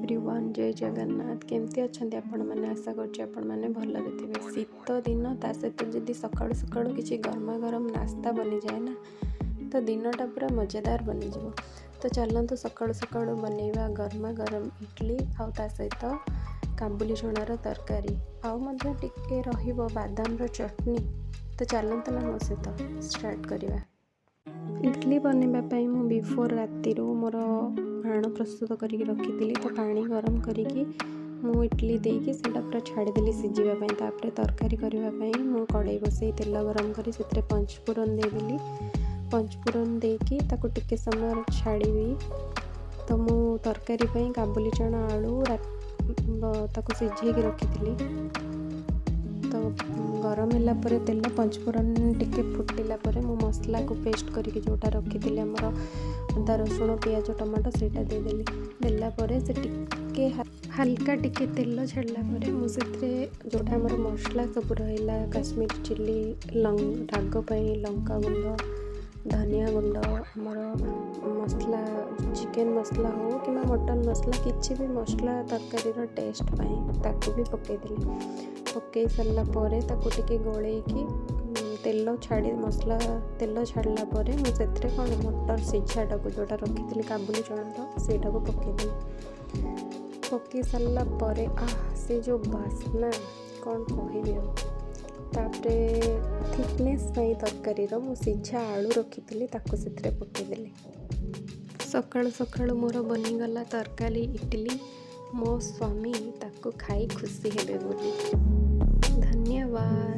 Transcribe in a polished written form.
Everyone, ଜୟ ଜଗନ୍ନାଥ। କେମିତି ଅଛନ୍ତି ଆପଣମାନେ? ଆଶା କରୁଛି ଆପଣମାନେ ଭଲରେ ଥିବେ। ଶୀତ ଦିନ, ତା ସହିତ ଯଦି ସକାଳୁ ସକାଳୁ କିଛି ଗରମା ଗରମ ନାସ୍ତା ବନିଯାଏ ନା, ତ ଦିନଟା ପୁରା ମଜାଦାର ବନିଯିବ। ତ ଚାଲନ୍ତୁ, ସକାଳୁ ସକାଳୁ ବନେଇବା ଗରମା ଗରମ ଇଡ଼ଲି ଆଉ ତା ସହିତ କାବୁଲି ଚଣାର ତରକାରୀ, ଆଉ ମଧ୍ୟ ଟିକେ ରହିବ ବାଦାମର ଚଟଣି। ତ ଚାଲନ୍ତୁ ନା, ମୋ ସହିତ ଷ୍ଟାର୍ଟ କରିବା। ଇଡ଼ଲି ବନେଇବା ପାଇଁ ମୁଁ ବିଫୋର୍ ରାତିରୁ ମୋର ଆଣ ପ୍ରସ୍ତୁତ କରିକି ରଖିଥିଲି। ତ ପାଣି ଗରମ କରିକି ମୁଁ ଇଡ଼ଲି ଦେଇକି ସେଇଟା ପୁରା ଛାଡ଼ିଦେଲି ସିଝିବା ପାଇଁ। ତାପରେ ତରକାରୀ କରିବା ପାଇଁ ମୁଁ କଡ଼େଇ ବସେଇ ତେଲ ଗରମ କରି ସେଥିରେ ପଞ୍ଚଫୁରନ ଦେଇଦେଲି। ପଞ୍ଚଫୁରନ ଦେଇକି ତାକୁ ଟିକେ ସମୟ ଛାଡ଼ିବି। ତ ମୁଁ ତରକାରୀ ପାଇଁ କାବୁଲି ଚଣା, ଆଳୁ ତାକୁ ସିଝେଇକି ରଖିଥିଲି। ତ ଗରମ ହେଲା ପରେ ତେଲ, ପଞ୍ଚଫୁରନ ଟିକେ ଫୁଟିଲା ପରେ ମୁଁ ମସଲାକୁ ପେଷ୍ଟ କରିକି ଯେଉଁଟା ରଖିଥିଲି, ଆମର ଅଦା, ରସୁଣ, ପିଆଜ, ଟମାଟୋ, ସେଇଟା ଦେଇଦେଲି। ଦେଲା ପରେ ସେ ଟିକେ ହାଲକା ଟିକେ ତେଲ ଛାଡ଼ିଲା ପରେ ମୁଁ ସେଥିରେ ଯେଉଁଟା ଆମର ମସଲା ସବୁ ରହିଲା, କାଶ୍ମୀର ଚିଲି, ରାଗ ପାଇଁ ଲଙ୍କା ଗୁଣ୍ଡ, ଧନିଆ ଗୁଣ୍ଡ, ଆମର ମସଲା, ଚିକେନ୍ ମସଲା ହେଉ କିମ୍ବା ମଟନ୍ ମସଲା, କିଛି ବି ମସଲା ତରକାରୀର ଟେଷ୍ଟ ପାଇଁ, ତାକୁ ବି ପକାଇଦେଲି। ପକାଇ ସାରିଲା ପରେ ତାକୁ ଟିକେ ଗୋଳେଇକି ତେଲ ଛାଡ଼ି, ମସଲା ତେଲ ଛାଡ଼ିଲା ପରେ ମୁଁ ସେଥିରେ କ'ଣ ମଟର ସିଝାଟାକୁ ଯେଉଁଟା ରଖିଥିଲି, କାବୁଲି ଚଣାର, ସେଇଟାକୁ ପକାଇଦେଲି। ପକାଇ ସାରିଲା ପରେ ଆଃ, ସେ ଯେଉଁ ବାସ୍ନା, କ'ଣ କହିବି ଆଉ! ତାପରେ ଥିକନେସ୍ ପାଇଁ ତରକାରୀର ମୁଁ ସିଝା ଆଳୁ ରଖିଥିଲି, ତାକୁ ସେଥିରେ ପକାଇଦେଲି। ସକାଳୁ ସକାଳୁ ମୋର ବନିଗଲା ତରକାରୀ ଇଡ଼ଲି, ମୋ ସ୍ୱାମୀ ତାକୁ ଖାଇ ଖୁସି ହେବେ ବୋଲି। ଧନ୍ୟବାଦ।